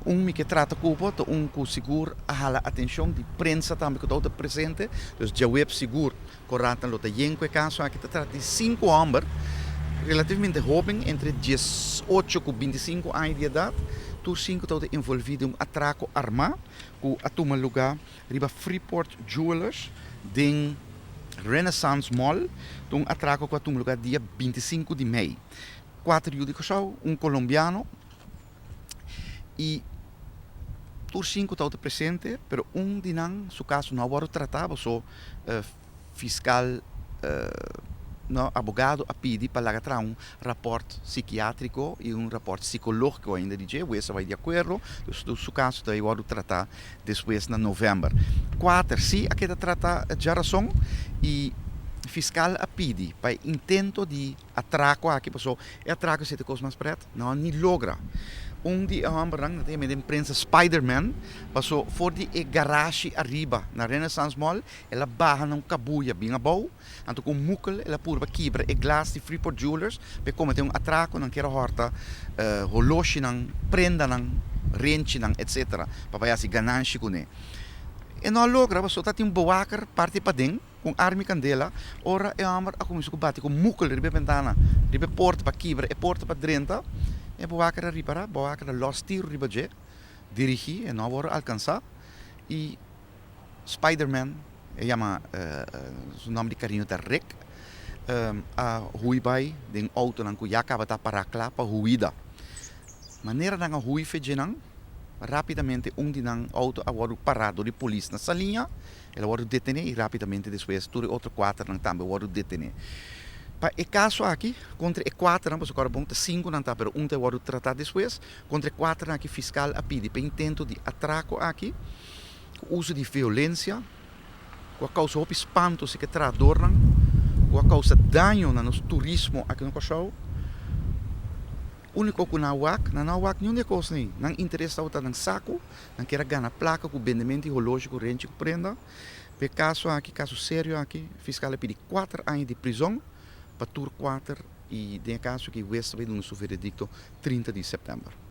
Un mi ke trata ku bo ta un ku sigur a hala atenshon di prensa tambe ku tabata presente. Dus djaweps sigur korantnan lo ta yen ku e kaso aki. Ta trata di sinku hòmber relativamente hóben, entre 18 ku 25 aña di edat. Tur sinku tabata envolví den un atrako armá ku a tuma lugá riba Freeport Jewelers den Renaissance Mall. Ta un atrako ku a tuma lugá dia 25 di mei. Kuater yu di Kòrsou, un kolombiano. Y tur cinco tabata presente, pero un di nan su caso no a wordo trata paso fiscal, no, abogado a pidi pa laga traha un rapport psikiatrico y un rapport psicologico ainda di dje, hues a bay di acuerdo, dus su caso ta bay wordo trata despues na november. Cuater si a keda trata djarason y fiscal a pidi pa e intento di Atraco aki paso e atraco esei ta cos mas pret no a ni logra. Un di e hombernan nan ta yama den prensa Spiderman paso for di e garashi ariba na Renaissance Mall el a baha na un cabuya bien abou anto cu un mukel el a purba kibra e glas di Freeport Jewelers pa e comete un atraco. Nan kier a horta holoshinan, prendanan, renchinan etc. Pa bay haci gananshi cune. E no a logra paso ta tin un bewaker parti paden. Ku un arma i kandela, ora e hòmber a kuminsá ku bati ku mukel riba e bentana, riba e porta pa kibra e porta pa drenta, e bowaker a ripará, bowaker a lòs tiru riba dje, dirigí, e no a wòrdu alkansá, i Spiderman, e yama, su nòmber di kariño ta Rick, a hui bai den outonan ku ya kaba ta pará kla pa huida. Manera nan a hui fe dje nan, rápidamente un di nan outo a wòrdu pará dor di polis na Saliña. El a wòrdu detené i rápidamente despues tur e otro kuaternan tambe a wòrdu detené. Pa e kaso aki, kontra e kuaternan, pasobra kòrda bon ta sinku nan ta, pero un ta wòrdu tratá despues, kontra e kuaternan aki fiskal a pidi pa e intento di atrako aki, ku uso di violensia, ku a kousa hopi spanto si ku e trahadornan, ku a kousa daño na nos turismo aki na Kòrsou. Úniko ku nan a wak, nan no a wak niun di e kosnan ei. Nan interes tabata nan saku, nan kier a gana plaka ku bendementu di holoshi ku renchi ku prenda. Pa e kaso aki, kaso serio aki, fiskal a pidi kuater aña di prizon pa tur kuater i den e kaso aki hues ta bai duna su veredikto 30 di sèptèmber.